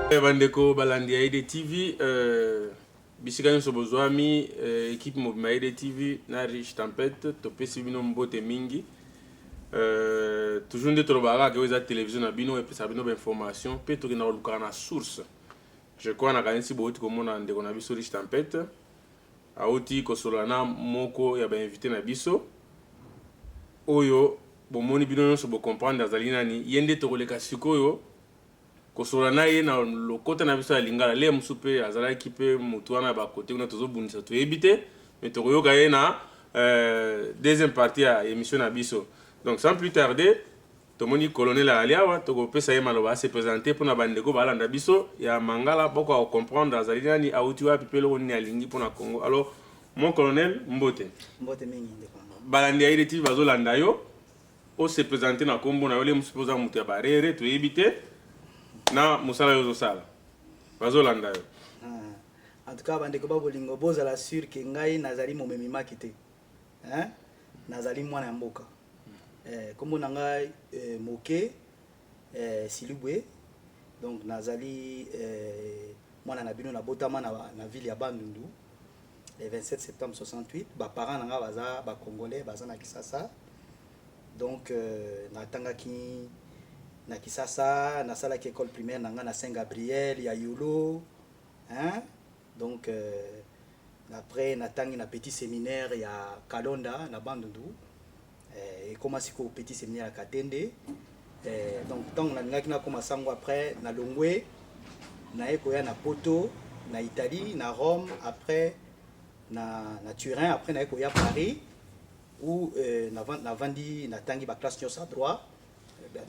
Bandeko balandi ya Ede TV, bisika nyonso bozwami, équipe mobima ya Ede TV na Riche Tempête topesi bino mbote mingi. Toujours nde tolobaka kaka, oyo eza télévision na bino, epesaka bino bainformation mpe tokenda kolukaka na source. Je crois, nakanisi bouti komona ndeko na biso Riche Tempête auti kosolola na moko ya bainvité na biso oyo bomoni bino nyonso, bocomprendre azali nani. Ye nde tokoleka sikoyo kosolola na ye na lokota na biso ya lingala. Le mosusu mpe azalaki mpe motu wana ya bakote kuna tozobundisa, toyebi te, mais tokoyoka ye na deuxième partie ya émission na biso. Donc sans plus tarder, tomoni colonel azali awa, tokopesa ye maloba ase présenter mpona bandeko balanda biso ya mangala, bokoka kocomprendre azali nani, auti wapi mpe eloko nini alingi mpona Congo. Alors, mon colonel, mbote. Mbote mingi, ndeko. Balandi ya Ede TV bazolanda yo. Ose présenter na nkombo na yo, le mosusu mpe oza moto ya barere, toyebi te, na mosala oyo ozosala, bazolanda yo. Ah, en tout cas, bandeko ba bolingo, bozala sûr ke ngai nazali momemi maki te, hein? Nazali mwana ya mboka. Nkombo na ngai Moke Silubwe. Donc nazali mwana na bino, nabotama na ville ya Bandundu le 27 septembre 68. Baparent na ngai baza bacongolais, baza na Kisasa. Donc natangaki na Kisasa, nasalaki école primaire na ngai na Saint Gabriel ya Yolo, hein? Donc après natangi na petit séminaire ya Kalonda na Bandundu, ekoma sikoyo petit séminaire ya Katende. Donc ntango nalingaki nakoma sango, après nalongwe, naye koya na Poto, na Italie, na Rome, après na Turin, après naye koya Paris où navandi, natangi baclasse nyonso ya droit,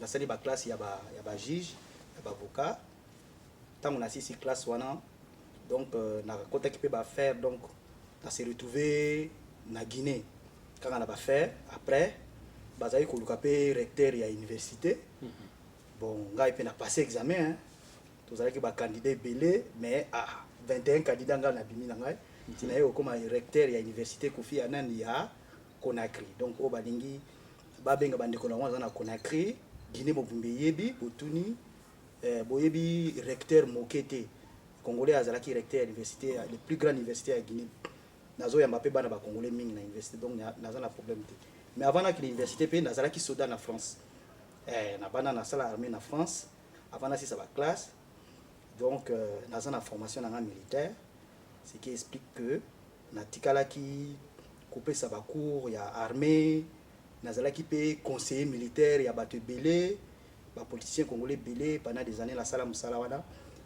nasali baclasse ya bajuge, ya baavocat. Ntango nasisi classe wana, donc nakotaki mpe baaffaire. Donc nase retrouvé na Guinée kaka na baaffaire. Après bazali koluka mpe recteur ya université. Bon, ngai mpe na passé examen, hein. Tozalaki bacandidat ebele, mais ah, 21 candidat, ngai nabimi na ngai ntina ye okóma recteur ya université Kofi Annan ya Conakry. Donc oyo balingi babenga bandeko na bango aza na Conakry, Guinée mobimba eyebi, botuni boyebi recteur Moke te, congolais azalaki recteur ya université, le plus grande université ya Guinée. Nazoyamba mpe bana bacongolais mingi na université, donc naza na problème te. Mais avant nakende université mpe nazalaki soda na France. Na bana nasala armée na France avant nasisa baclasse. Donc naza na formation na nga militaire, ce qui explique que natikalaki kopesa bacours ya armée. Nazalaki mpe conseiller militaire ya bato ebele, bapoliticien congolais ebele. Pendant des années nasala mosala wana.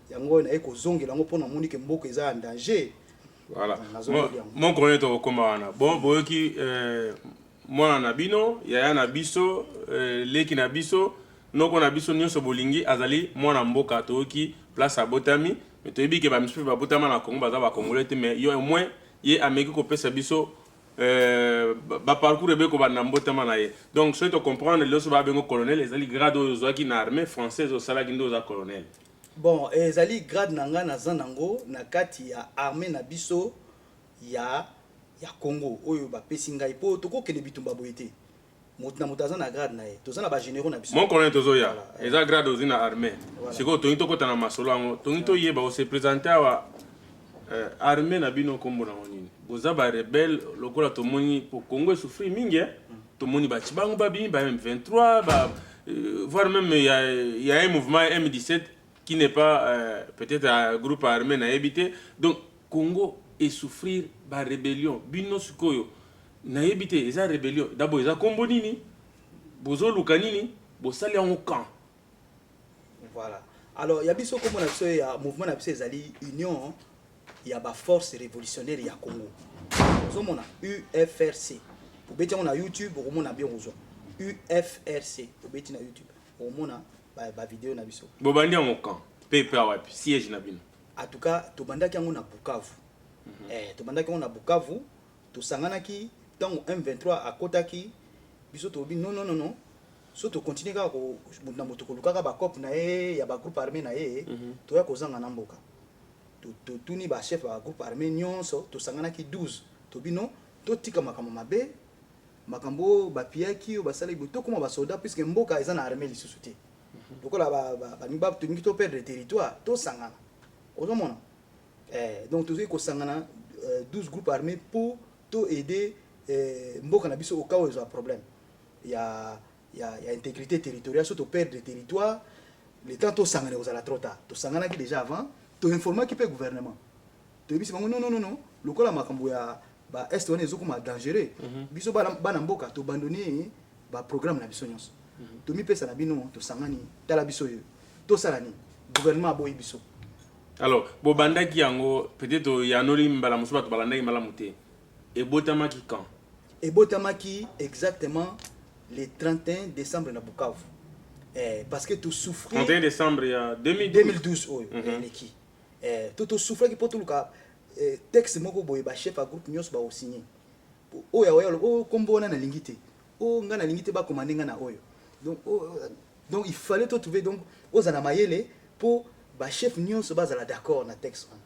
Yango oyo naye kozongela yango mpo namoni ke mboka eza en danger. Voilà, mon colonel, tokokóma wana. Bon, boyoki mwana na bino, yaya na biso, leki na biso, noko na biso, nyonso bolingi, azali mwana mboka. Toyoki place abotami, mais toyebi ke bamisusu mpe babotama na Congo baza bacongolais te. Mais yo au moins ye ameki kopesa biso baparcours ebe kobanda mbotama na ye. Donc soki tocomprendre, lelo so babengo colonel, ezali grade oyo ozwaki na armée française osalaki nde oza colonel? Bon, ezali grade na ngai naza nango na kati ya armée na biso ya Congo oyo bapesi ngai, mpo tokokende bitumba boye te, moto na moto aza na grade na ye, toza na bagénéraux na biso. Mon colonel, tozoya. Eza grade ozwi na armée. Sikoyo tongi tokɔta na masolo yango, tongi toyeba, ose présente awa, armée na bino nkombo nango nini? Boza barebele lokola tomoni po Congo esouffrir mingi, eh? Tomoni baci bango babimi ba M23 ba, voire même il y a un mouvement M17 qui n'est pas peut-être un groupe armé, nayebi te. Donc Congo esouffrir barébellion. Bino sikoyo nayebi te, eza rébellion d'abord eza nkombo nini? Bozoluka nini? Bosali yango quand? Voilà, alors ya biso, kombo na biso ya mouvement na biso ezali Union ya baforce révolutionnaire ya Congo. Ozomona UFRC, obeti yango na YouTube, okomona bien, ozwa UFRC, obeti na YouTube, okomona bavideo na biso. Bobandi yango quand mpe wapi siège na bino? En tout cas, tobandaki yango na Bukavu. Tobandaki yango na Bukavu. Tosanganaki ntango M23 akotaki biso, tolobi non, non, non, non, so tocontinue kaka moto na moto kolukaka bacope na ye ya bagroupe armé na ye, toya kozanga na mboka. Totuni bachef ya bagroupe armé nyonso, tosanganaki 12, tobi non, totika makambo mabe, makambo oyo bapiaki, oyo basalaki boye, tokóma basoda puisque mboka eza na armée lisusu te. Lokola balingi tolingi toperdre territoire, tosangana. Ozomona, donc tozoki kosangana 12 groupes armés pour to aider mboka na biso au cas où ezwa problème ya intégrité territoriale. So toperdre territoire, le temps tosangana ekozala trop tard. Tosanganaki déjà avant, toinformaki mpe gouvernement, toyebisi bango: non, non, non, non, lokola makambo ya baest wana ezokoma dangereux, biso bana mboka toabandonner baprogramme na biso nyonso, tomipesa na bino, tosangani, tala biso oyo tosala nini. Gouvernement aboyi biso. Alors, bobandaki yango, peut-être yanoli mbala mosusu bato balandaki malamu te. Ebotamaki quand? Ebotamaki exactement le 31 décembre na Bukavu, parce que tosouffrir. 31 décembre ya 2012? 2012 oyo eleki. To tosouffraki mpo toluka texte moko boye, bachef ya groupe nyonso baosigne. Oyo aoya, oyo kombo wana nalingi te, oyo ngai nalingi te bakomande ngai na oyo. Donc, oh, donc il fallait totrouver, donc ozala na mayele mpo bachef nyonso bazala d'accord na texte wana.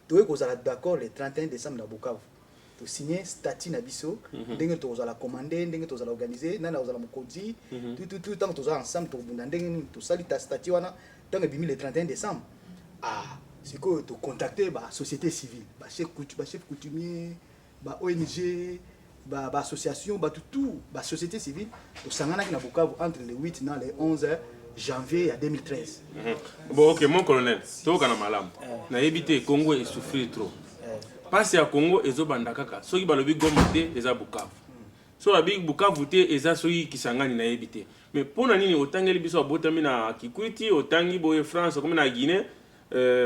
Toyei kozala d'accord le 31 décembre na Bukavu, tosigne statut na biso, ndenge tokozala commandé, ndenge tozala organisé, nani akozala mokonzi, tout ntango tozala ensemble, tokobunda ndenge nini. Tosali ta statut wana. Ntango ebimi le 31 décembre, ah, sikoyo tocontacte basociété civile, bachef coutumier, ba ONG, baassociation, bato tout, basociété civile. Tosanganaki na Bukavu entre le 8 na le 11 janvier ya 2013. Bon, ok, mon colonel, tokokana malamu. Nayebi te, Congo esouffrir trop. Mpasi ya Congo ezobanda kaka soki balobi Goma te, eza Bukavu. So babi Bukavu te, eza soki Kisangani, nayebi te. Mais mpo na nini otangeli biso, abotami na Kikwiti, otangi boye France, okomi na Guinée,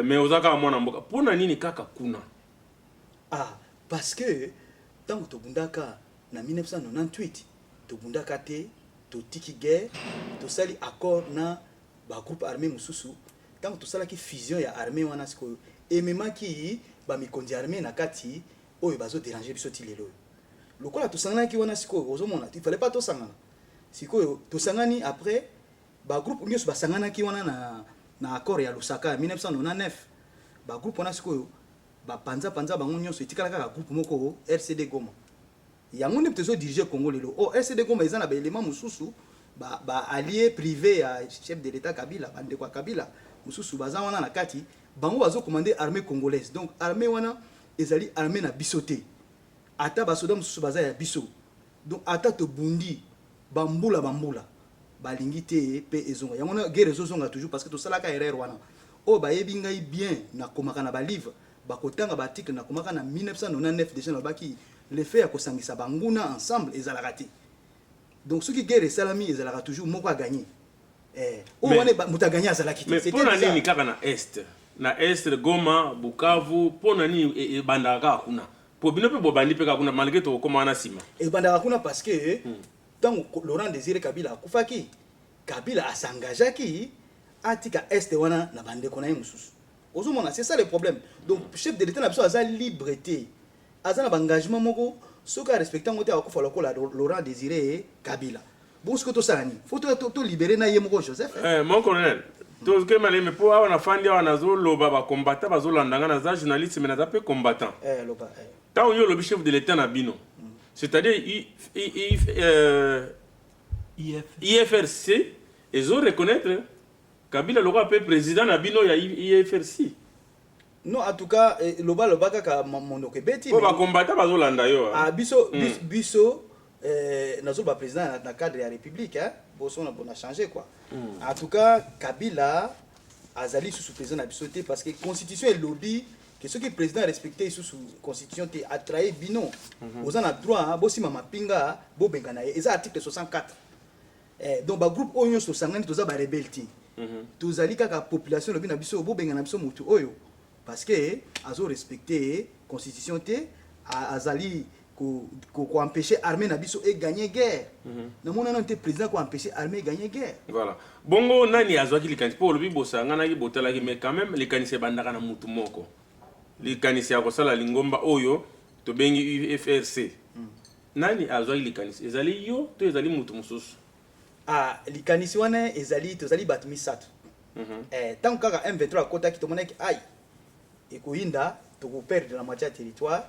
mais oza kaka mwana mboka, mpo na nini kaka kuna? Ah, parce que ntango tobundaka na 1998, tobundaka te, totiki guerre, tosali accord na bagroupe armé mosusu. Ntango tosalaki fusion ya armée wana, sikoyo ememaki bamikonzi ya armée na kati oyo bazodéranger biso ti lelo oyo. Lokola tosanganaki wana, sikoyo ozomona, il fallait pas tosangana. Sikoyo tosangani, après bagroupe nyonso basanganaki wana na accord ya Lusaka ya 1999. Bagroupe wana sikoyo bapanza-panza bango nyonso, etikala kaka groupe moko, RCD Goma. Yango nde tozodirige Congo lelo. O RCD Goma eza na baélément mosusu, baallié privé ya chef de l'État Kabila, bandeko ya Kabila mosusu baza wana na kati, bango bazocommande armée congolaise. Donc armée wana ezali armée na biso te, ata basoda mosusu baza ya biso. Donc ata tobundi bambula bambula, balingi te mpe ezonga. Yango wana guerre ezozonga toujours, parce que tosalaka erreur wana. Oyo bayebi ngai bien, nakomaka na balivre, bakotanga baarticle nakomaka na 1999 déjà. Nalobaki l'effet ya kosangisa banguna ensemble ezalaka te. Donc soki guerre esalami, ezalaka toujours moko aganye. Oyo wana moto aganye azalaki te. Mais mpo na nini kaka na est, na est, Goma, Bukavu? Mpo na nini ebandaka kaka kuna? Po bino mpe bobandi mpe kaka kuna, malgré tokokóma wana nsima. Ebandaka kuna parce que ntango Laurent Désiré Kabila akufaki, Kabila as'engageaki atika est wana na bandeko na ye mosusu. Ozomona, c'est ça le problème. Donc chef de l'État na biso aza libre te, aza na baengagement moko, soki arespecte yango te, akokufa lokola Laurent Désiré Kabila. Bon, soki tosala nini, faut tolibérer na ye moko Joseph. Mon colonel, tokema leme mpo awa nafandi awa, nazoloba, bacombattant bazolanda nga. Naza journaliste, mais naza mpe combattant. Loba. Ntango yo olobi chef de l'État na bino, c'est-à-dire IF. UFRC ezo reconnaître Kabila lokola mpe président na bino ya UFRC? Non, en tout cas, loba, loba kaka, monoko ebeti. Mpo bacombattant bazolanda yo. Ah, biso, biso nazoloba président na cadre ya république, hein? Boso na changer quoi. En tout cas, Kabila azali lisusu président na biso te, parce que constitution elobi ke soki président respecte lisusu constitution te, atrahi bino, oza na droit bosima mapinga, bobenga na ye. Eza article 64. Donc bagroupe oyo nyonso tosangani, toza barebele te, tozali kaka population. Elobi na biso, bobenga na biso motu oyo, parce que azorespecte constitution te, azali koempêche armée na biso eganye guerre. Namona nano te président koempêche armée eganye guerre. Voilà. Bongo nani azwaki likanisi? Mpo olobi bosanganaki, botalaki, mais quand même likanisi ebandaka na mutu moko. Likanisi ya kosala lingomba oyo tobengi UFRC, nani azwaki likanisi? Ezali yo to ezali mutu mosusu? Ah, likanisi wana ezali, tozali bato misato. Ntango kaka M23 akotaki, tomonaki ai ekoyinda, tokoperdre na moitié ya territoire.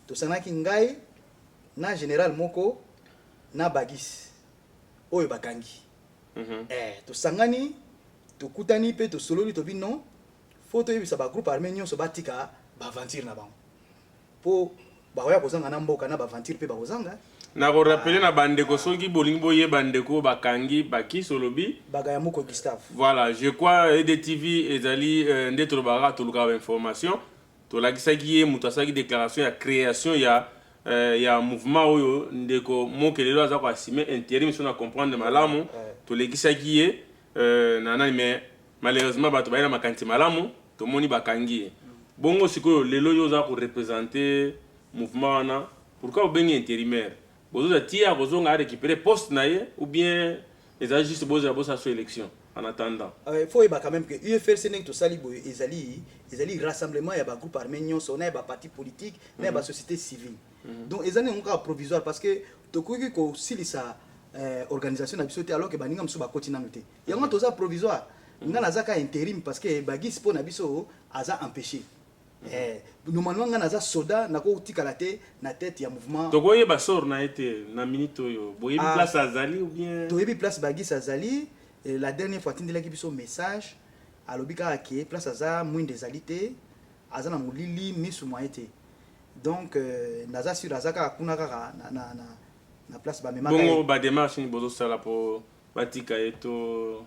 Tosanganaki, ngai na général moko na bagis oyo bakangi. Tosangani. Tokutani mpe tosololi, tobi non, faut toyebisa bagroupe armé nyonso batika baaventure na bango, mpo bakoya kozanga na mboka na baaventure mpe bakozanga. Na korappeler na bandeko, soki bolingi boyeba ndeko bakangi bakisi, olobi? Bagaya Moko Gustave. Voilà, je crois EDTV ezali nde tolobaka, tolukaka bainformation. Tolakisaki ye moto asalaki déclaration ya création ya mouvement oyo ndeko Moke lelo aza koassumer intérim, so na comprendre malamu. Tolekisaki ye na nani, mais malheureusement bato baye na makanisi malamu, tomoni bakangi ye. Bongo sikoyo lelo yo oza koreprésenter mouvement wana, pourquoi obengi intérimaire? Bozozwa ti ya kozonga arécupérer poste na ye, ou bien ezali juste bozala bosala so élection en attendant? Faut oyeba quand même que UFRC, ndenge tosali boye, ezali rassemblement ya bagroupe armé nyonso na ya baparti politique na ya basociété civile. Donc ezali yango kaka provisoire, parce que tokoki kosilisa organisation na biso te alors que baninga mosusu bakoti nanu te. Yango toza provisoire. Nga naza ka intérim parce que bagisi mpo na biso aza empêché. Normalement nga naza soda, nakotikala te na tête ya mouvement. Tokoyeba sort na ye te na minute oyo? Boyebi Ah. place azali ou bien? Toyebi place bagisi azali. La dernière fois atindelaki biso message, alobi kaka ke place aza, mwinda ezali te, aza na molili, misu mwa ye te. Donc naza sûr aza kaka kuna, kaka na place bamemaka Bongo ye. badémarche nini bozosala mpo batika ye to?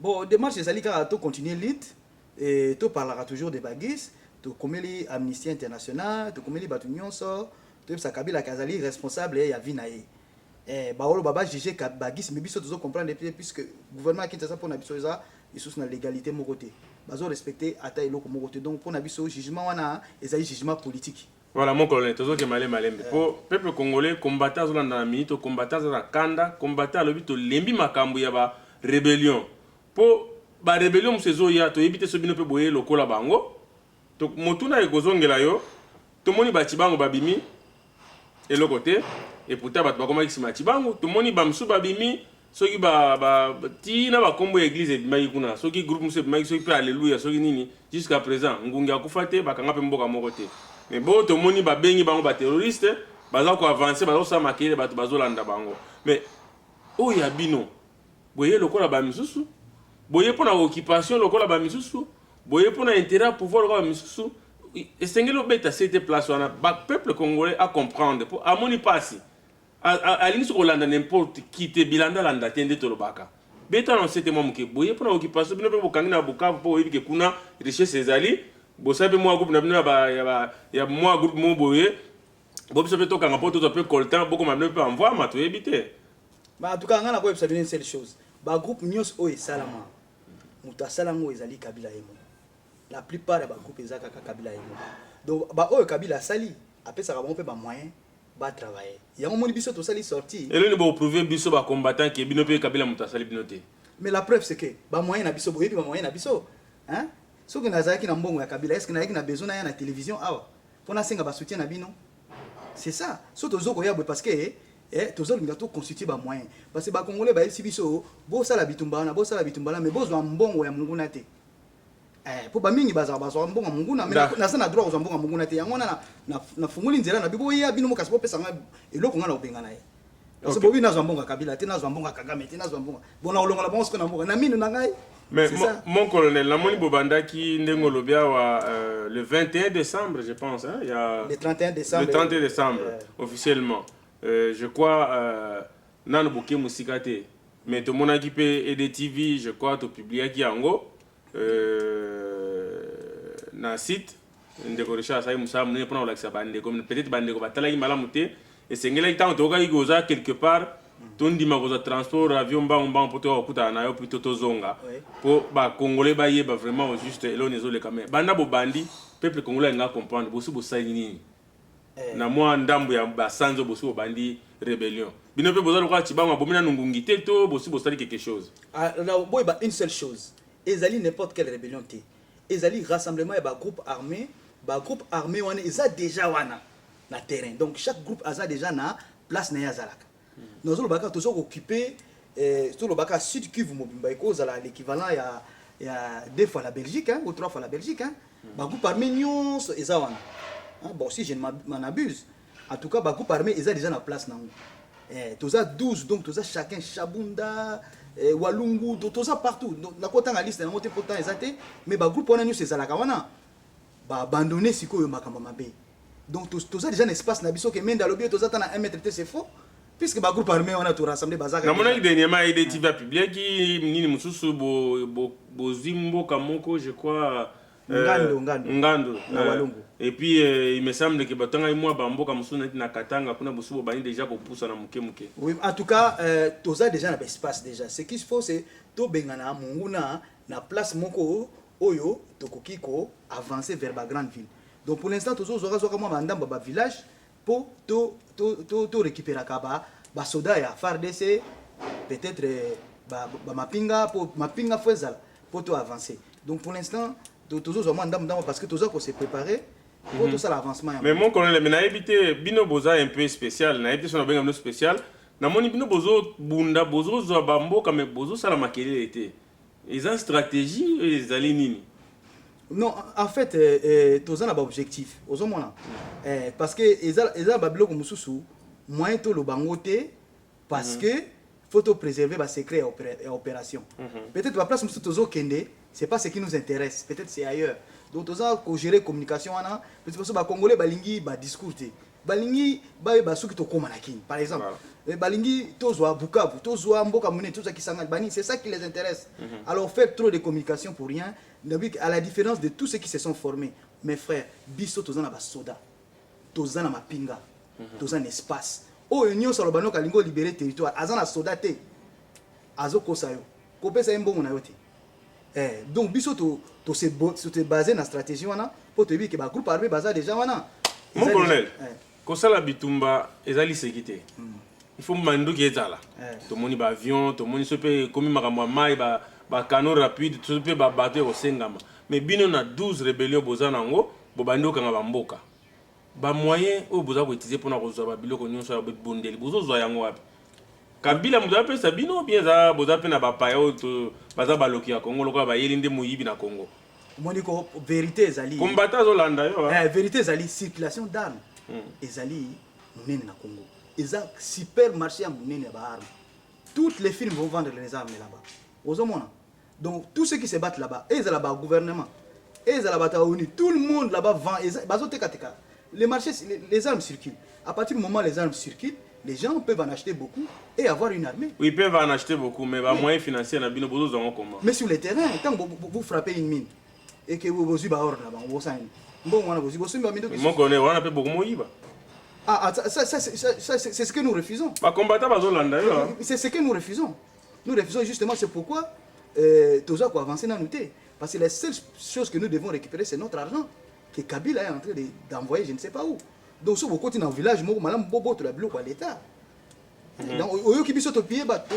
Bon, démarche ezali kaka tocontinue lutte et toparlaka toujours de bagis. Tokomeli Amnesty International, tokomeli bato nyonso, toyebisa Kabila azali responsable ya vie na ye. Baoloba bajuge bagisi, mais biso tozocomprendre te, puisque gouvernement ya Kinshasa mpo na biso eza lisusu na légalité moko te, bazorespecte ata eloko moko te. Donc mpo na biso jugement wana ezali jugement politique. Voilà, mon colonel, tozoke malembe malembe mpo peuple congolais combattant azolanda na minute. Combattant aza na kanda, combattant alobi tolembi makambo ya barébellion, mpo barébellion mosusu ezoya, toyebi te so bino mpe boye lokola bango. Motuna ekozongela yo. Tomoni bacibango babimi, eloko te, et pourtant bato bakomaki nsima ya Cibango. Tomoni bamosusu babimi, soki ba, tina bakombo ya église ebimaki kuna, soki groupe mosusu ebimaki, soki mpe alleluya, soki nini. Jusqu'à présent ngungi akufa te, bakanga mpe mboka moko te. Mais bo tomoni babengi bango baterroriste, baza koavancer, baza kosala makelele, bato bazolanda bango. Mais oyo ya bino, boye lokola bamisusu, boye mpo na occupation lokola bamisusu, boye mpo na intérêt ya pouvoir lokola bamisusu. Esengeli obeta se te place wana, bapeuple congolais acomprendre, mpo amoni mpasi, alingi soki kolanda n'importe qui te, bilandalanda te. Nde tolobaka, beta na se te mwa moke. Boye mpo na occupation, bino mpe bokangi na Bukavu mpo oyebi ke kuna richesse ezali. Bosali mpe mwa groupe na bino ya mwa groupe mo boye, bo biso mpe tokanga mpo tozwa mpe coltan, bokoma bino mpe envoama, toyebi te. Mais en tout cas nga nakoyebisa bino une seule chose: bagroupe nyonso oyo esalama, moto asala yango ezali Kabila ye moko. La plupart ya bagroupe eza kaka Kabila ye moko. Donc baoyo Kabila asali, apesaka bango mpe bamoyen batravaille. Yango moni biso tosali sortie. Eloni boprouve biso bacombattant ke bino mpe Kabila moto asali bino te? Mais la preuve, c'est que bamoyen na biso, boyebi bamoyen na biso, hein? Soki nazalaki na mbongo ya Kabila, est ce que nazalaki na besoin naya na télévision awa mpo nasenga basoutien na bino? C'est ça. So tozo koya boye parce que tozolinga toconstitue bamoyen, parce que bacongolais bayebisi biso: bosala bitumba wana, bosala bitumba wana, mais bozwa mbongo ya monguna te. Mpo bamingi bazala bazwaka mbongo ya monguna, mais naza na droit kozwa mbongo ya monguna te. Yango wana nafungoli nzela na bi boya bino mokasi, bopesa nga eloko nga na kobenga na ye, parce que bobi nazwa mbongo ya Kabila te, nazwa mbongo ya Kagame te, nazwa mbongo bon na kolongola bango sikoyo na mboka na mino na ngai. Mais mon colonel, namoni bobandaki, ndenge olobi awa, le 21 décembre, je pense, hein, il y a Le 31 décembre. Le 31 décembre, officiellement. Je crois nanu boke mosika te, mais tomonaki mpe EDTV, je crois topubliaki yango na site. Ndeko Richard asali mosala monene mpona kolakisa bandeko. Peut-être bandeko batalaki malamu te. Esengelaki ntango tokokaki koza quelque part, tondima kozwa transport avion mbango mbango mpo toya kokutana na yo plutôt tozonga, mpo bacongolais bayeba vraiment au juste eloko ezoleka. Mais banda bobandi, peuple congolais alinga comprendre bosi bosali nini na mwa ndambo ya basanzo. Bosi bobandi rébellion, bino mpe boza lokola Cibango abomi nanu ngungi te, to bosi bosali quelque chose? Ah, boyeba une seule chose: ezali n'importe quelle rébellion te, ezali rassemblement ya bagroupe armé. Bagroupe armé wana eza déjà wana na terrain, donc chaque groupe aza déjà na place na ye azalaka. Nazolobaka toza kooccupe, tolobaka Sud Kivu mobimba ekozala l'équivalent ya deux fois la Belgique, hein, ou trois fois la Belgique, hein. Bagroupe armé nyonso eza wana, hein. Bon, si je ne m'en abuse, en tout cas bagroupe armé eza déjà na place nango. Eh, toza 12, donc toza chacun Shabunda, eh, Walungu, toza partout. Donc nakotanga liste nango te, pourtant eza te, mais bagroupe wana nyonso ezalaka wana, baabandonne sikoyo makambo mabe. Donc toza déjà na espace na biso. Ke Mende alobi toza ta na 1 mètre te, c'est faux, puisque bagroupe armé wana torassemble bazaka. Namonaki dernièrement EDTV apubliaki nini mosusu, bozwi mboka moko, je crois. Ngando, Ngando. Ngando. Na Walungu. Et puis il me semble que batangaki mwa bamboka mosusu neti na Katanga kuna, bosusu bobandi déjà kopusa na moke moke. Oui, en tout cas, toza déjà na baespace déjà. Ce qu'il faut, c'est tobengana monguna na place moko oyo tokoki ko avancer vers ba grande ville. Donc pour l'instant tozozwaka mwa bandambo ya bavillage mpo to récupéraka basoda ya FARDC, peut-être bamapinga, po mapinga fo ezala mpo to avancer. Donc pour l'instant tozozwa mwa ndambo ndambo parce que toza ko se préparer mpo tosala avancement ya Mais mon colonel, mais nayebi te, bino boza un peu spécial, nayebi te so nabenga bino spécial. Namoni bino bozobunda, bozozwa bamboka, mais bozosala makelele te. Eza stratégie oyo ezali nini? Non, en fait, toza na baobjectif, ozomona, parce que eza babiloko mosusu moyen toloba yango te, parce que faut to préserver basecret ya opération. Peut-être baplace mosusu tozokende, c'est pas ce qui nous intéresse, peut-être c'est ailleurs. Donc toza kogérer communication wana, peut-être parce que bacongolais balingi badiscours te, balingi bayeba soki tokóma na Kini par exemple. Balingi tozwa Bukavu, tozwa mboka monene, tozwa Kisangani, bani, c'est ça qui les intéresse. Alors faire trop de communication pour rien. Nabi, à la différence de tous ceux qui se sont formés, mes frères, biso toza na basoda, toza na mapinga, toza na espace. Oyo nyonso aloba noka alingi olibérer territoire, aza na soda te, azokosa yo, kopesa ye mbongo na yo te. Donc biso to se base na stratégie wana mpo toyebi ke bagroupe armé baza déjà wana. Mon Eza colonel, kosala bitumba eza liseki te, il faut manduki ezala. Tomoni baavion, tomoni so mpe ekomi makambo ya mai, bacanot rapide, so mpe babato ekosengama. Mais bino na 12 rébellion boza nango, bobandi okanga bamboka, bamoyen oyo boza koutiliser mpona kozwa babiloko nyonso ya bondeli, bozozwa yango wapi? Kabila moto apesa bino bien? Eza boza mpe na bapaya oyo baza baloki ya Kongo, lokola bayeli nde moyibi na Kongo? Omoni ko vérité ezali Kombata azolanda yo, ah. Vérité ezali circulation d'armes ezali monene na Congo, eza supermarché ya monene ya baarmes. Toutes les firmes vont vendre les armes là-bas, ozomona. Donc tous ceux qui se battent là-bas, ezala bagouvernement, ezala bato ya ONU, tout le monde là-bas vend, bazotekateka. Les marchés, les armes circulent. À partir du moment où les armes circulent, les gens peuvent en acheter beaucoup et avoir une armée. Oui, ils peuvent en acheter beaucoup, mais bamoyen financier na bino bozozwa yango comment? Mais sur le terrain, tant que vous frappez une mine et que vous bozwi baor na bango, bosala nini? Mbongo wana bozwi, bosombi bamindoki. Mon colonel, wana mpe bokomoyiba. Ah, ah, ça, c'est ce que nous refusons. Bakombata bazolanda yo, ah. C'est ce que nous refusons. Nous refusons justement, c'est pourquoi toza avancer dans nous. Parce que la seule chose que nous devons récupérer, c'est notre argent que Kabila est en train d'envoyer je ne sais pas où. Donc, si vous continuez dans le village, madame bobo, tu biloko à l'État. Donc, oyoki biso topie bato,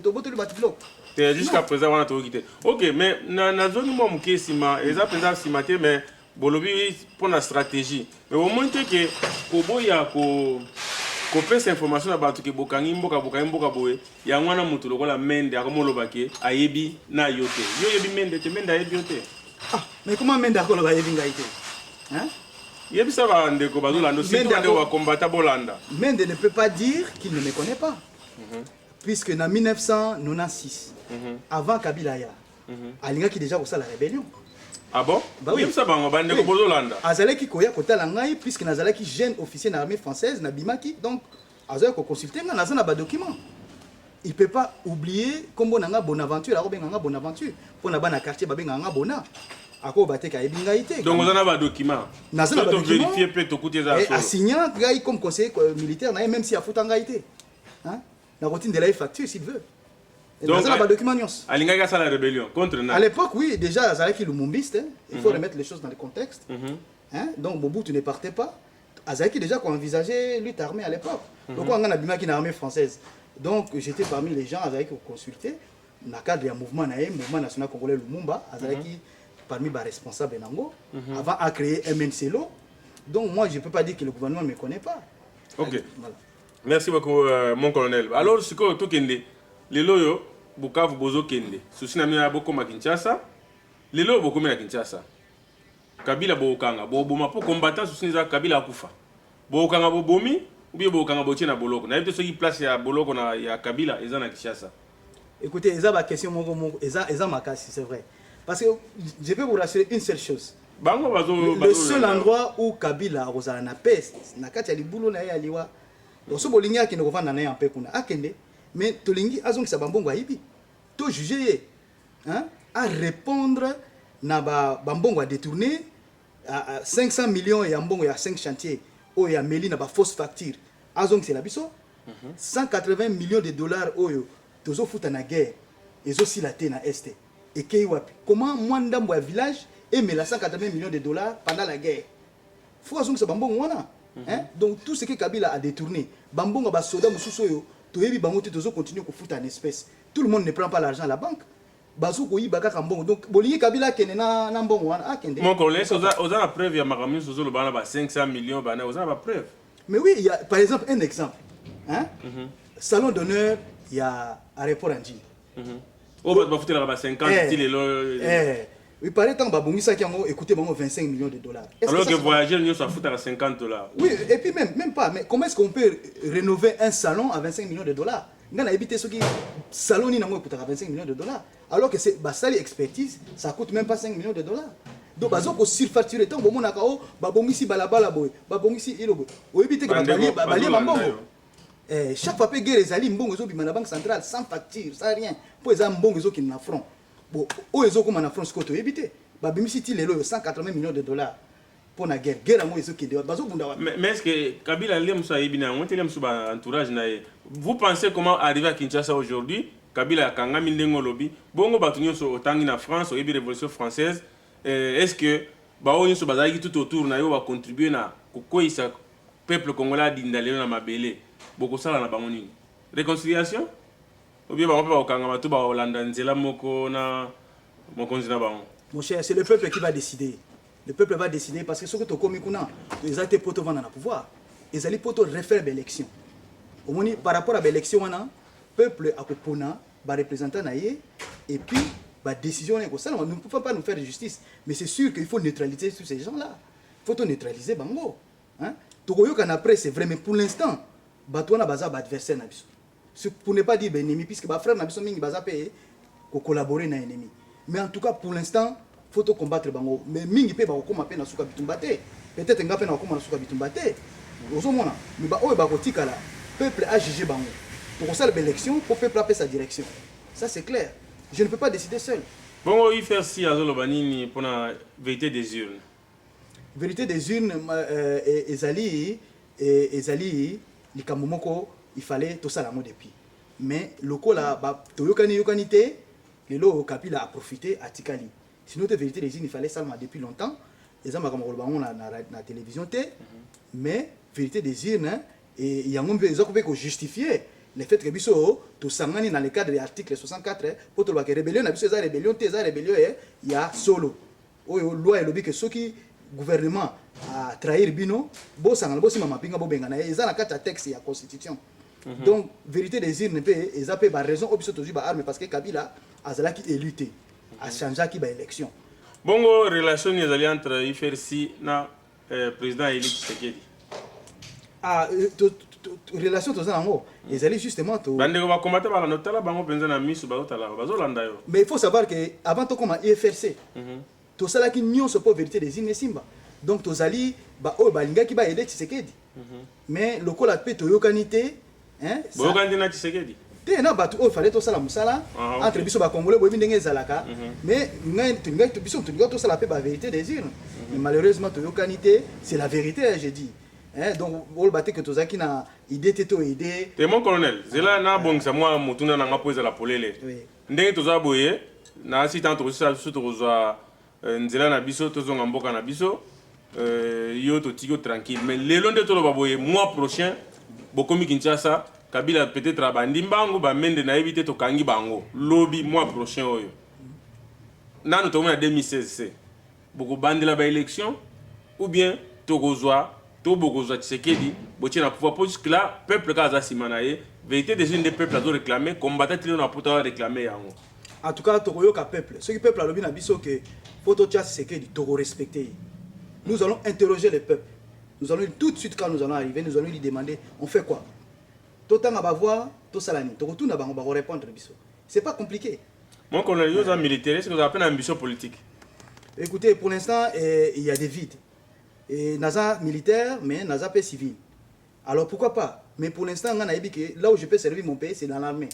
tobotoli bato biloko. Te, jusqu'à présent wana toyoki te. Ok, mais nazongi mwa moke nsima, eza mpenza nsima te, mais bolobi mpo na stratégie, mais omoni te ke koboya kopesa information na bato ke bokangi mboka, bokangi mboka boye, yango wana moto lokola Mende akomoloba ke ayebi na yo te? Yo oyebi Mende te, Mende ayebi yo te. Ah, mais comment Mende akoloba ayebi ngai te? Hein? Yebisa bandeko bazolanda, surtout Mende bandeko bakombata bolanda. Mende ne peut pas dire qu'il ne me connaît pas. Puisque en 1996, avant Kabila ya, alingaki déjà kosala rébellion. Ah bon? Bah oui. Yebisa bango, bandeko Oui. bozolanda. Azalaki koya kotala ngai puisque nazalaki jeune officier na armée française, nabimaki, donc azalaki koconsulte ngai, naza na badocument. Il peut pas oublier kombo na nga Bonaventure, akobenga nga Bonaventure mpo na bana quartier babengaka nga Bona. Akoba te kayebi ngai te. Donc oza na badocument? Naza na badocument. Tovérifie mpe tokuti eza ya Eh, solo. Asigna ngai comme conseiller militaire na ye, même si afuta ngai te. Hein? Nakotindela ye facture s'il veut. Donc, Naza na badocument nyonso. Alingaki asala rébellion contre À na l'époque, oui, déjà azalaki lumumbiste, hein. Il faut remettre les choses dans le contexte. Hein? Donc Mobutu ne partait pas. Azalaki déjà qu'on envisageait lutte armée à l'époque. Donc on a bimaki na armée française. Donc j'étais parmi les gens azalaki consulter na cadre ya mouvement na ye, Mouvement national congolais Lumumba, azalaki parmi ba responsables nango avant à créer MNCLO. Donc moi, je peux pas dire que le gouvernement ne me connaît pas. Ok. Voilà. Merci beaucoup, mon colonel. Alors sikoyo tokende lelo oyo Bukavu, bozokende susi na bino ya bokóma Kinshasa. Lelo oyo bokomi na Kinshasa, Kabila bokokanga, boboma, mpo combattant susi eza Kabila akufa, bokokanga, bobomi. Ou bien bokanga botie na boloko? Nayebi te soki place ya boloko na ya Kabila eza na Kinshasa. Écoutez, eza ba question moko moko eza makasi, c'est vrai, parce que je peux vous rassurer une seule chose. Bango bazo Le seul endroit où Kabila akozala na paix, na kati ya libulu na ye ya liwa. Donc so bolingi akende kovanda na ye mpe kuna, akende, mais tolingi azongisa bambongo ayibi, to juge ye, hein, a répondre na bambongo a détourné, 500 millions ya mbongo ya 5 chantier oyo ya meli na bafausse facture, azongisela biso 180 millions de dollars oyo tozofuta na guerre ezosila te na Est. Ekei wapi? Comment mwa ndambo ya village emela 180 millions de dollars pendant la guerre? Faut azongisa bambongo wana, hein? Donc tout ce que Kabila a détourné, bambongo basoda mosusu oyo toyebi bango te, tozocontinue kofuta en espèce. Tout le monde ne prend pas l'argent à la banque, bazokoyiba kaka mbongo. Donc bolingi Kabila akende na mbongo wana, akende. Mon colonel, oza na preuve ya makambo nyonso ozoloba na ba 500 millions bana? Oza na bapreuve? Mais oui, il y a par exemple un exemple, hein? Salon d'honneur ya aéroport ya Ndjili. Oyo bato bafutelaka ba 50 ti lelo. Eh, il paraît ntango babongisaki yango, écoutez bango 25 millions de dollars. Est-ce alors que voyageur nyonso afutaka 50 dollars. Oui, et puis même pas. Mais comment est-ce qu'on peut rénover un salon à 25 millions de dollars? Nga nayebi te soki salon nini yango ekutaka 25 millions de dollars. Alors que c'est basali expertise, ça coûte même pas 5 millions de dollars. Donc bazo ko surfacturer. Ntango bomonaka o babongisi balabala boye, babongisi ilo boye, oyebi te ke bato balie bambongo. Chaque fois mpe guerre ezali, mbongo ezobima na Banque centrale sans facture, sans rien, mpo eza mbongo ezokende na front. Bon, oyo ezokóma na front sikoyo toyebi te. Babimisi ti lelo oyo 180 millions de dollars mpo na guerre. Guerre yango ezokende wapi? Bazobunda wapi? Mais est-ce que Kabila le mosusu ayebi na yango te, le mosusu ba entourage na ye? Vous pensez comment arriver à Kinshasa aujourd'hui? Kabila akangami ndenge olobi bongo, bato nyonso otangi na France, oyebi Révolution française, est-ce que baoyo nyonso bazalaki tout autour na yo, bacontribue na kokweyisa peuple congolais adinda lelo na mabele, bokosala na bango nini? Réconciliation ou bien bango mpe bakokangama to bakolanda nzela moko na mokonzi na bango? Mon cher, c'est le peuple qui va décider. Le peuple va décider parce que soki tokomi kuna, eza te po tovanda na pouvoir, ezali po to refaire baélection. Omoni, par rapport à baélection wana, peuple akopona bareprésentant na ye et puis badécision wana ekosalama. Nous ne pouvons pas nous faire justice, mais c'est sûr qu'il faut neutraliser tous ces gens là il faut to neutraliser bango, hein? Tokoyokana après, c'est vrai, mais pour l'instant bato wana baza baadversaire na biso, pour ne pas dire baennemi, puisque bafrère na biso mingi baza mpe kocollaborer na ennemi. Mais en tout cas, pour l'instant, faut to combattre bango. Mais mingi mpe bakokóma mpe na suka bitumba te. Peut-être nga mpe na kokóma na suka bitumba te, ozomona. Mais baoyo bakotikala, peuple a juge bango. Tokosala baélection mpo peuple apesa direction, ça c'est clair. Je ne peux pas décider seul. Bongo UFRC azoloba nini mpona vérité des urnes? Vérité des urnes, ezali likambo moko il fallait tosala yango depuis. Mais lokola toyokani yokani te, lelo Kabila a profité, atikali. Sinon te, vérité des urnes, il fallait salama depuis longtemps. Eza makambo koloba yango na télévision te. Mais vérité des urnes yango mpe eza mpe kojustifier le fait que biso tosangani dans le cadre ya article 64 mpo tolobaka rébellion na biso eza rébellion te, eza rébellion ya solo oyo loi elobi ke soki gouvernement atrahir bino, bosangana, bosimba mapinga, bobengana ye. Eza na kati ya texte ya constitution. Donc vérité des urnes mpe eza mpe baraison oyo biso tozwi baarme, parce que Kabila azalaki élu te, achangeaki baélection. Bongo relation nini ezali entre UFRC na président élu Tshisekedi? Ah, relation toza nango ezali justement to Bandeko bakombata balanda, otala bango mpenza na miso, bazotala, bazolanda yo. Mais il faut savoir que avant tokoma UFRC, tosalaki nyonso mpo vérité des urnes esimba. Donc tozali baoyo balingaki baaider Tshisekedi. Mais lokola mpe toyokani te, hein, Boyokani te na Tshisekedi? Te, na bato oyo fallait tosala mosala. Ah, ok. Entre biso bacongolais, boyebi ndenge ezalaka. Mais ngai tolingaki, biso tolingaki tosala mpe bavérité des urnes, mais malheureusement toyokani te. C'est la vérité, hein, je dis, hein. Donc oloba te ke tozalaki na idée te to aider. Te, mon colonel, zela nabongisa mwa motuna na nga mpo ezala polele. Oui. Ndenge toza boye na si ntango tokosisa biso, tokozwa nzela na biso, tozonga mboka na biso, yo totiki yo tranquille. Mais lelo nde toloba boye, mois prochain bokomi Kinshasa, Kabila peut-être abandi mbangu, bamende nayebi te, tokangi bango lobi, mois prochain oyo nanu tokomi na 2016 se bokobandela baélection ou bien tokozwa to bokozwa Tshisekedi botie na pouvoir? Po jusque là peuple kaka aza nsima na ye. Vérité des urnes nde peuple azoréclame, combattant ti lelo na poto aréclame yango. En tout cas, tokoyoka peuple. Soki peuple alobi na biso ke po totia Tshisekedi, tokorespecte ye. Nous allons interroger le peuple. Nous allons tout de suite, quand nous allons arriver, nous allons lui demander: on fait quoi? Totanga bavoix, tosala nini? Tokotuna bango, bakorépondre biso. C'est pas compliqué. Mon colonel, yo oza militaire, est ce que ozala mpe na ambition politique? Écoutez, pour l'instant, il y a des vides. Et naza militaire, mais naza pe civil. Alors pourquoi pas? Mais pour l'instant, nga nayebi que là où je peux servir mon pays, c'est dans l'armée.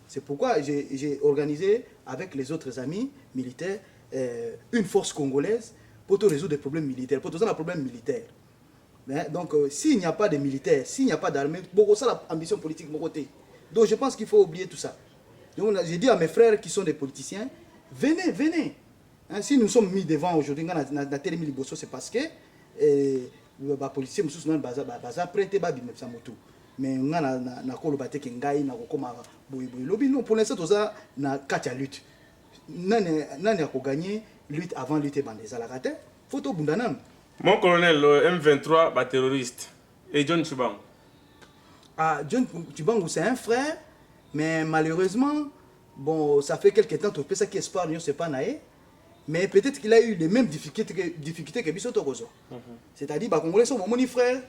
C'est pourquoi j'ai organisé avec les autres amis militaires une force congolaise pour te résoudre des problèmes militaires, pour te un problème militaire. Mais, donc, s'il n'y a pas de militaires, s'il n'y a pas d'armée, beaucoup ça, l'ambition politique, mon côté. Donc, je pense qu'il faut oublier tout ça. Donc, j'ai dit à mes frères qui sont des politiciens: venez, venez. Hein, si nous sommes mis devant aujourd'hui, na telemi liboso, c'est parce que bapoliticien mosusu nani baza prêt te babimisa motu. Mais nga nakoloba te ke ngai nakokoma boye boye lobi. Non, pour l'instant toza na kati ya lutte. Nani nani akogagner lutte avant lutte ebanda? Ezalaka te. Faut tobunda nanu. Mon colonel, le M23 baterroriste et John Tshibangu? Ah, John Tshibangu, c'est un frère, mais malheureusement, bon, ça fait quelque temps topesaki espoir nyonso epa na ye, mais peut-être qu'il a eu les mêmes difficultés que biso tokozwa. C'est-à-dire bacongolais, so bomoni frère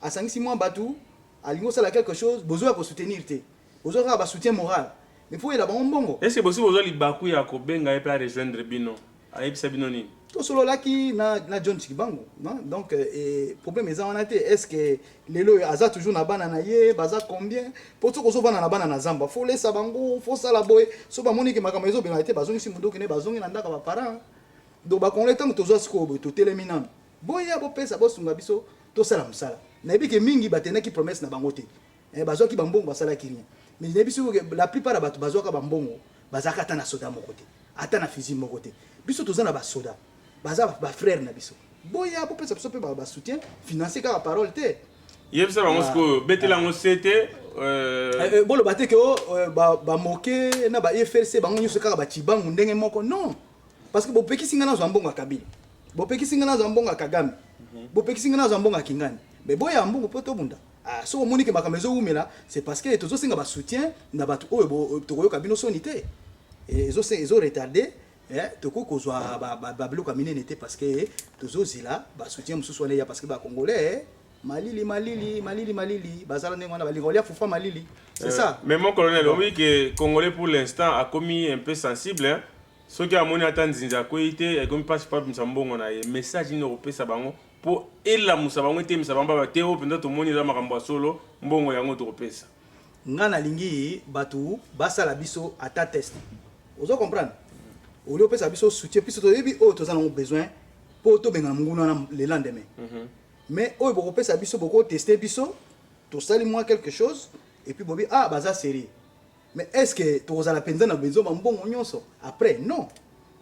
asangisi mwa bato, alingi osala quelque chose, bozoya kosoutenir te, bozwa kaka basoutien moral, mais faut oyela bango mbongo. Est ce que bosi bozwa libaku ya kobenga ye mpe arejoindre bino? Ayebisa bino nini? Tosololaki na John Tshibangu, non? Donc problème eza wana te. Est ce que lelo oyo aza toujours na bana na ye? Baza combien? Po soki ozovanda na bana na zamba, faut lesa bango, faut sala boye. So bamoni ke makambo ezobima te, bazongisi munduki ne, bazongi na ndako ya baparent. Donc bacongolais, ntango tozwa sikoyo boye, totelemi nano, boya bopesa, bosunga biso tosala mosala. Nayebi ke mingi batenaki promesse na bango te. Bazwaki bambongo, basalaki rien. Mais nayebi soki la plupart ya bato bazwaka bambongo, bazalaka ata na soda moko te, ata na fusil moko te. Biso toza na basoda, baza bafrère na biso. Boya bopesa biso mpe basoutien financier, kaka parole te. Yebisa bango sikoyo, betela yango se te. Boloba te ke o bamoke na ba FLC, bango nyonso kaka bacibangu ndenge moko. Non, parce que bopekisi nga nazwa mbongo ya Kabila, bopekisi nga nazwa mbongo ya Kagame, bopekisi nga nazwa mbongo ya Kingani, mais boya mbongo mpo tobunda. Ah, soki omoni ke makambo ezowumela, c'est parce que tozosenga basoutien na bato oyo tokoyoka bino soni te. Ezoretarde, tokoki kozwa babiloko ya minene te parce que tozozela basoutien mosusu wana eya, parce que bacongolais malili malili malili malili, bazala ndenge wana, balinga kolia fufa malili, c'est ça. Mais mon colonel, oyebi ke congolais pour l'instant akomi un peu sensible, hein? Soki amoni ata nzinzi akwei te, ekomi mpasi po abimisa mbongo na ye. Message nini okopesa bango mpo elamusa bango, etemisa bango, baba te oyo mpenza tomoni eza makambo ya solo, mbongo yango tokopesa? Nga nalingi bato basala biso ata test. Ozo comprendre? Oli opesa biso soutien, biso toyebi oyo toza nango besoin mpo tobengana monguna wana le lendemain. Mais oyo bokopesa biso, bokoteste biso, tosali mwa quelque chose et puis bobi: ah, baza sérieux. Mais est ce que tokozala mpenza na besoin bambongo nyonso après? Non,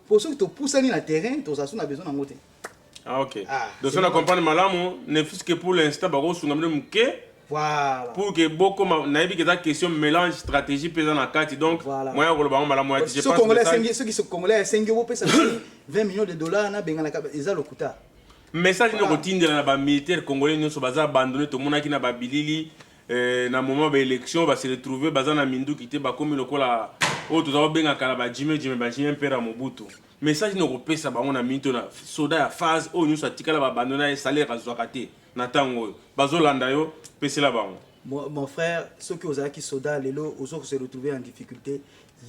po soki topusani na terrain, tozala so na besoin nango te. Ah, ok. Ah, donc c'est so na comprendre malamu, ne fût-ce que pour l'instant bakosunga bino moke Voilà. pour que bokoma. Nayebi ke eza question mélange stratégie mpe eza na kati, donc Voilà. moyen ya koloba yango malamu ya te, je So pense congolais message asengi, soki congolais asengi bopesa biso 20 millions de dollars nabenganaka, eza lokuta. Message nini Voilà. okotindela na bamilitaire congolais nyonso baza abandonné? Tomonaki na babilili na moment baélection, base retrouve baza na minduki te, bakomi lokola oyo toza kobengaka na bajime jime, bajime mpera Mobutu. Message nini okopesa bango na minute na soda ya phase oyo nyonso atikala baabandonné ye, salaire azwaka te na ntango oyo bazolanda yo? Pesela bango. Mon frère, soki ozalaki soda, lelo ozo se retrouver en difficulté,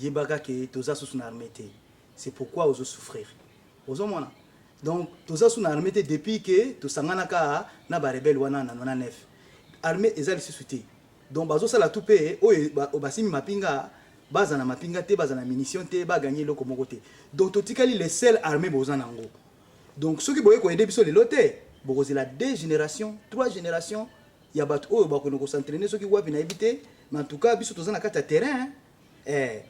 yebaka ke toza susu na armée te. C'est pourquoi ozosouffrir, ozomona. Donc toza susu na armée te depuis ke tosanganaka na barebele wana na 99. Armée eza lisusu te. Donc bazosala tu mpe oyo basimbi mapinga, baza na mapinga te, baza na munition te, baganye eloko moko te. Donc totikali le seul armée boza nango. Donc soki boye koaider biso lelo te, bokozela deux générations, trois générations ya bato oyo bakende kos'entraîner soki wapi, nayebi te. Mais en tout cas, biso toza na kati ya terrain.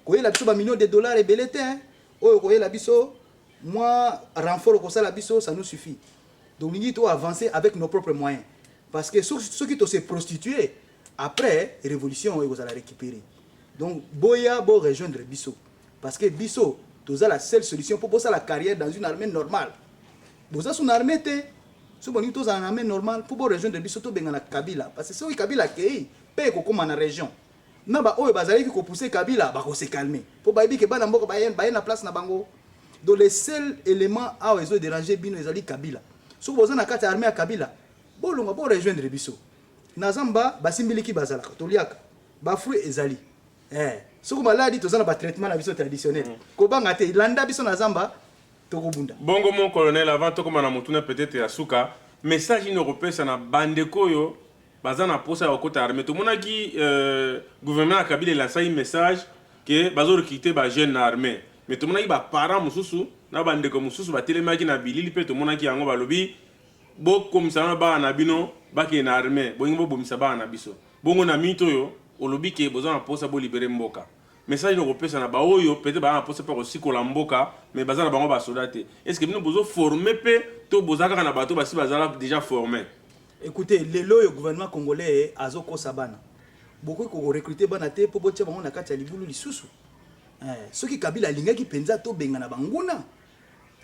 Koyela biso bamillion de dollars ebele te, hein. Oyo koyela biso mwa renfort kosala biso, ça nous suffit. Donc lingi to avancer avec nos propres moyens, parce que soki to se prostituer, après révolution oyo ekozala récupérer. Donc boya bo rejoindre biso, parce que biso toza la seule solution mpo bosala carrière dans une armée normale. Boza so na armée te. So bolingi tozala na armée normale mpo borejoindre biso, tobengana Kabila, parce que soki Kabila akei mpe ekokóma na région na baoyo bazalaki kopousse Kabila, bakose calmer mpo bayebi ke bana mboka baye na place na bango. Donc le seul élément awa ezodérange bino ezali Kabila. Soki boza na kati ya armée ya Kabila, Bolongwa, borejoindre biso na zamba. Basimbiliki bazalaka, toliaka bafruit, ezali soki maladi, toza na batraitement na biso traditionnel. Kobanga te, landa biso na zamba, tokobunda. Bongo, mon colonel, avant tokóma na motuna peut-être ya suka, message nini okopesa na bandeko oyo baza na posa ya kokota armée? Tomonaki gouvernement ya Kabila elansaki message ke bazorecruter bajeune na armée, mais tomonaki baparent mosusu na bandeko mosusu batelemaki na bilili mpe tomonaki yango, balobi: "Bokomisa na bana na bino bakende na armée, bolingi bobomisa bana na biso." Bongo na minute oyo olobi ke boza na posa bolibérer mboka, message nini okopesa na baoyo peut-être baza na posa mpe kosikola mboka, mais baza na bango basoda te? Est ce que bino bozoformer mpe to boza kaka na bato basi bazala déjà formé? Écoutez, lelo oyo gouvernement congolais azokosa bana. Bokoki korecruter bana te mpo botia bango na kati ya libulu lisusu. Soki Kabila alingaki mpenza tobengana banguna,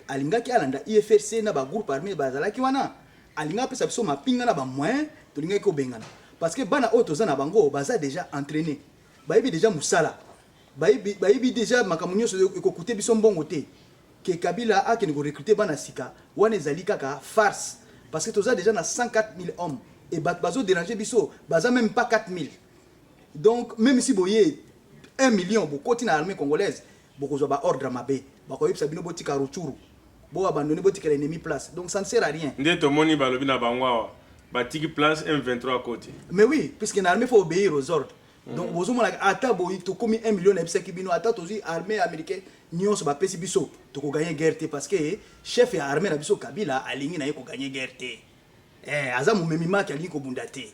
alingaki alanda AFC na bagroupe armé bazalaki wana, alingaki apesa biso mapinga na bamoyen, tolingaki kobengana. Parce que bana oyo toza na bango baza déjà entraîné, bayebi déjà mosala, bayebi déjà makambo nyonso. Ekokute biso mbongo te ke Kabila akende korecruter bana sika wana. Ezali kaka farce, parce que toza déjà na 104 000 hommes et bato bazodéranger biso baza même pas 4 000. Donc même si boye 1 million, bokoti na armée congolaise, bokozwa baordre mabe. Bakoyebisa bino botika Rutshuru, boabandonner, botikela ennemi place. Donc ça ne sert à rien. Nde tomoni balobi na bango awa batiki place M23 koti. Mais oui, puisque na armée, faut obéir aux ordres. Donc bozomona, ata boyi tokomi 1 million, nayebisaki bino, ata tozwi armée américain nyonso bapesi biso, tokogagner guerre te, parce que chef ya armée na biso Kabila alingi na ye kogagner guerre te. Aza momemi maki, alingi kobunda te.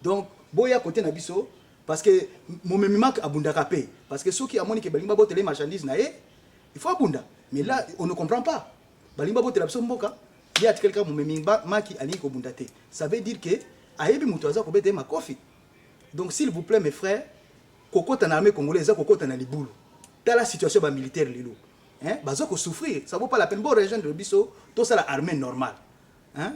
Donc boya kote na biso, parce que momemi maki abundaka mpe, parce que soki amoni ke balingi babotela ye marchandise na ye, il faut abunda. Mais là, on ne comprend pas. Balingi babotela biso mboka, ye atikali kaka momemi maki, alingi kobunda te. Ça veut dire que ayebi moto aza kobeta ye makofi. Donc s'il vous plaît, mes frères, kokota na armée congolaise eza kokota na libulu. Tala situation ya bamilitaire lelo, hein? Baza kosouffrir, ça vaut pas la peine. Bo rejoindre biso, tosala armée normale, hein?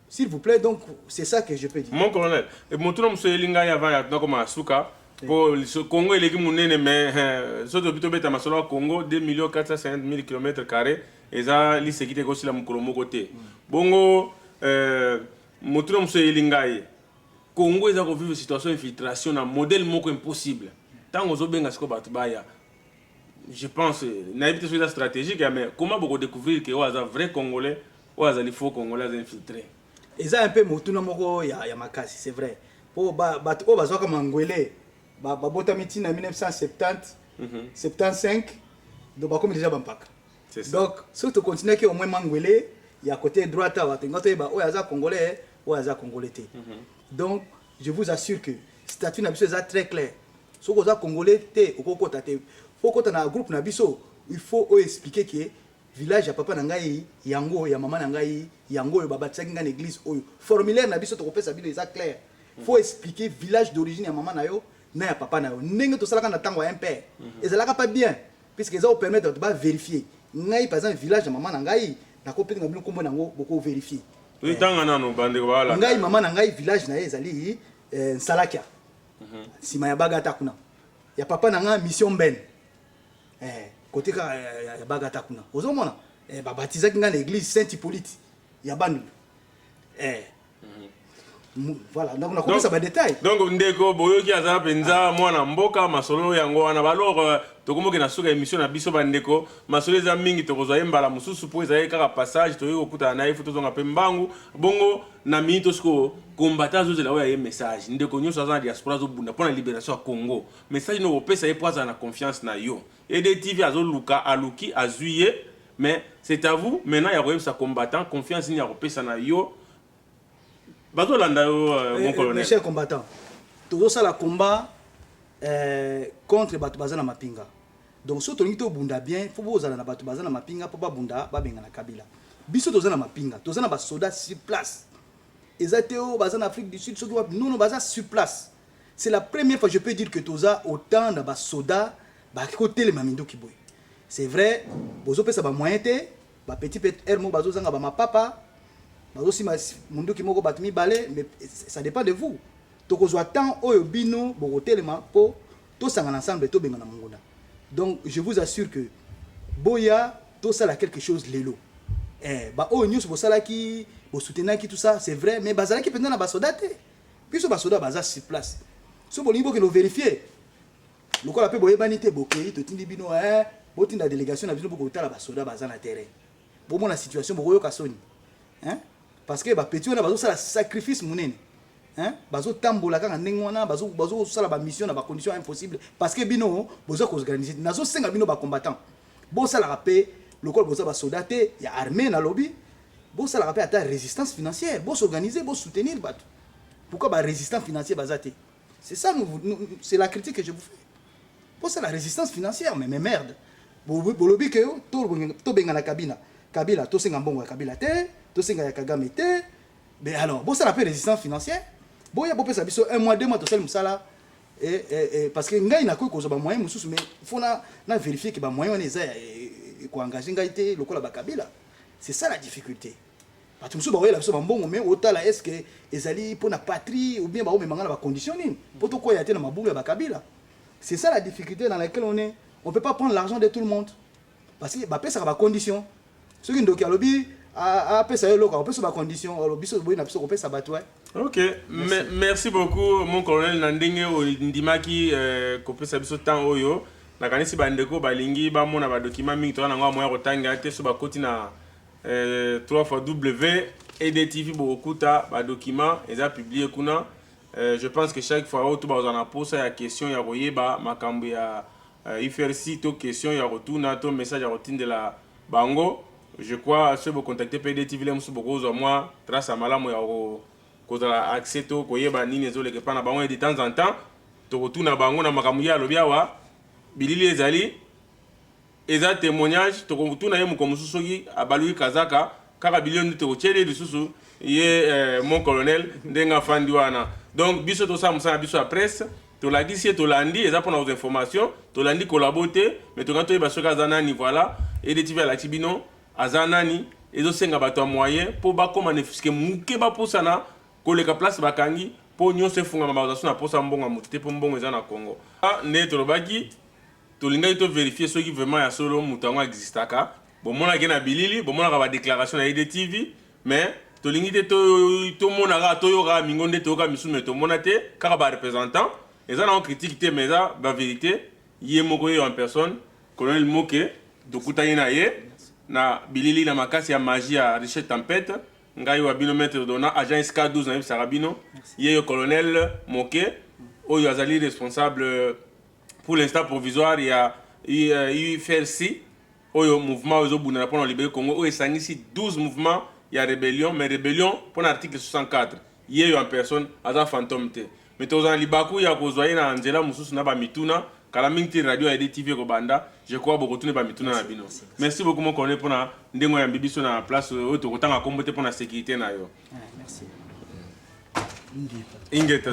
S'il vous plaît. Donc c'est ça que je peux dire. Mon colonel, motuna mosusu eyeli ngai avant ya nakoma na suka, mpo Congo eleki monene, mais so tobi tobeta masolo ya Congo, 2 millions 450 000 km carré, eza liseki te, ekosila mokolo moko te. Bongo motuna mosusu eyeli ngai: Congo eza kovivre situation infiltration na modèle moko impossible. Ntango ozobenga sikoyo bato baya, je pense, nayebi te soki eza stratégique ya, mais comment bokodécouvrir ke oyo aza vrai Congolais, oyo azali faux Congolais, aza infiltré? Eza un peu motuna moko ya makasi, c'est vrai, mpo bato oyo bazwaka mangwele babotami ntina 1970, 75, donc bakomi déjà bampaka. C'est ça. Donc soki tocontinuaki au moins mangwele ya côté droite awa, tolinga toyeba oyo aza Congolais, oyo aza Congolais te. Donc je vous assure que statut na biso eza très clair. Soki oza Congolais te, okokota te. Fo okota na groupe na biso, il faut oyo expliquer ke village ya papa na ngai yango, ya mama na ngai yango, oyo babatisaki ngai na église oyo. Formulaire na biso tokopesa bino eza clair. Faut expliquer village d'origine ya mama na yo na ya papa na yo, ndenge tosalaka na ntango ya MPR. Ezalaka pas bien, puisque eza kopermettre bato bavérifier. Ngai par exemple, village ya mama na ngai, nakopetinga bino nkombo nango, bokovérifier. Tanga nano, bandeko balala. Ngai, mama na ngai, village na ye ezali Nsalakia, nsima ya Bagata kuna. Ya papa na ngai, Mission Mbene, kote kaka ya Bagata kuna. Ozomona, babatizaki ngai na église Saint Hippolyte ya Bandundu. Voilà, donc nakopesa badétail. Donc ndeko boyoki, aza mpenza mwana mboka. Masolo yango wana. Alors tokomoki na suka émission na biso. Bandeko, masolo eza mingi, tokozwa ye mbala mosusu, mpo ezali kaka passage, toyoki kokutana na ye, fo tozonga mpe mbangu. Bongo na mingi to sikoyo, kombata azozela oyo aye message. Ndeko nyonso aza na diaspora, azobunda mpo na libération ya Congo, message nini okopesa ye mpo azala na confiance na yo? EDTV azoluka, aluki, azwi ye, mais c'est à vous maintenant ya koyebisa combattant confiance nini ya kopesa na yo. Bazolanda yo, mon colonel. Mes chers combattants, tozosala combat contre bato baza na mapinga. Donc soki tolingi tobunda bien, fo bozala na bato baza na mapinga mpo babunda, babengana Kabila. Biso toza na mapinga, toza na basoda sur place. Eza te oyo baza na Afrique du Sud, soki wapi. Non, non, baza sur place. C'est la première fois, je peux dire que toza autant na basoda bakotelema minduki boye. C'est vrai, bozopesa bamoyen te, bapetit pe aire moko bazozanga bamapapa, bazosima munduki moko bato mibale, mais ça dépend de vous. Tokozwa temps oyo bino bokotelema mpo tosangana ensemble, tobengana monguna. Donc je vous assure que boya tosala quelque chose lelo. Baoyo nyonso bosalaki Bosoutenaki tout ça, c'est vrai, mais bazalaki mpenza na basoda te. Biso basoda baza sur place. So bolingi bokende ovérifier, lokola mpe boyebani te, bokei, totindi bino, botinda délégation na bino, bokotala basoda baza na terrain, bomona situation, bokoyoka soni, hein? Parce que bapetits wana bazosala sacrifice monene, hein? Bazotambola kaka ndenge wana, bazosala bamission na bacondition impossible, parce que bino boza koorganiser. Nazosenga bino bacombattant, bosalaka mpe lokola boza basoda te ya armée, nalobi bosalaka mpe ata résistance financière, bosorganiser, bosoutenir bato. Pourquoi barésistant financier baza te? C'est ça, nous, nous, c'est la critique que je vous fais. Bosala résistance financière. Mais merde, bolobi ke tobengana Kabila, Kabila, tosenga mbongo ya Kabila te, tosenga ya Kagame te. Mais alors bosala mpe résistance financière, boya bopesa biso un mois, 2 mois, tosali mosala. Parce que ngai nakoki kozwa bamoyen mosusu, mais faut na vérifier ke bamoyen wana eza ekoengage ngai te lokola bakabila. C'est ça la difficulté. Bato mosusu bakoyela biso bambongo, mais otala, est ce que ezali mpona patrie ou bien baomemanga na bacondition nini mpo tokwea te na mabulu ya bakabila? C'est ça la difficulté dans laquelle on est. On peut pas prendre l'argent de tout le monde, parce que bapesaka bacondition. Soki ndoki alobi apesa yo eloko, akopesa bacondition. Alobi biso boyi na biso kopesa bato. Ok, merci. Merci beaucoup, mon colonel, na ndenge ondimaki kopesa biso temps oyo. Nakanisi bandeko balingi bamona badocument mingi, toza nango moya kotanga te. So bakoti na 3 fois w edtv, bokokuta badocument eza publié kuna. Je pense que chaque fois oyo to bazwa na posa ya question ya koyeba makambo ya UFRC, to question ya kotuna, to message ya kotindela bango, je crois soki bocontacte mpe edtv le mosusu, bokozwa mwa trace ya malamu ya kozala accès to koyeba nini ezoleka epa na bango. De temps en temps tokotuna bango na makambo ye alobi awa. Bilili ezali, eza témoignage. Tokotuna ye moko mosusu soki abaluki kazaka kaka bilili nde tokotieli lisusu ye, mon colonel, ndenge afandi wana. Donc biso tosala mosala na biso ya presse, tolakisi ye, tolandi, eza mpona kozwa information. Tolandi kolabo te, mais tokani toyeba soki aza nani. Voilà, edtv alakisi bino aza nani. Ezosenga bato ya moyen mpo bakóma ne fût-ce que moke, bapusana koleka place bakangi mpo nyonso efungama. Bazwa so na posa mbongo ya motu te, mpo mbongo eza na Congo. Nde tolobaki, tolingaki tovérifier soki vraiment ya solo moto yango existaka. Bomonaki na bilili, bomonaka badéclaration na edtv, mais tolingi te tomona kaka, toyoka mingo nde toyoka misusu, mais tomona te kaka bareprésentant. Eza nango critique te, mais eza bavérité. Ye moko ye en personne, colonel Moke, tokutani na ye na bilili na makasi ya magie ya Richard Tempête. Ngai wa bino, maître Dona, agent SK12, nayebisaka bino ye yo colonel Moke oyo azali responsable pour l'instant provisoire ya UFRC, oyo mouvement oyo ezobundana mpona libérer Congo, oyo esangisi 12 mouvement ya rébellion, mais rébellion mpona article 64. Ye oyo en personne, aza fantôme te, mais tozala na libaku ya kozwa ye na nzela mosusu na bamituna. Kala mingi te radio ya EDTV ekobanda. Je crois bokotuna bamituna na bino. Merci beaucoup, mon colonel, mpona ndenge oyambi biso na place oyo tokotanga kombo te mpona sécurité na yo. Merci. Ingeta.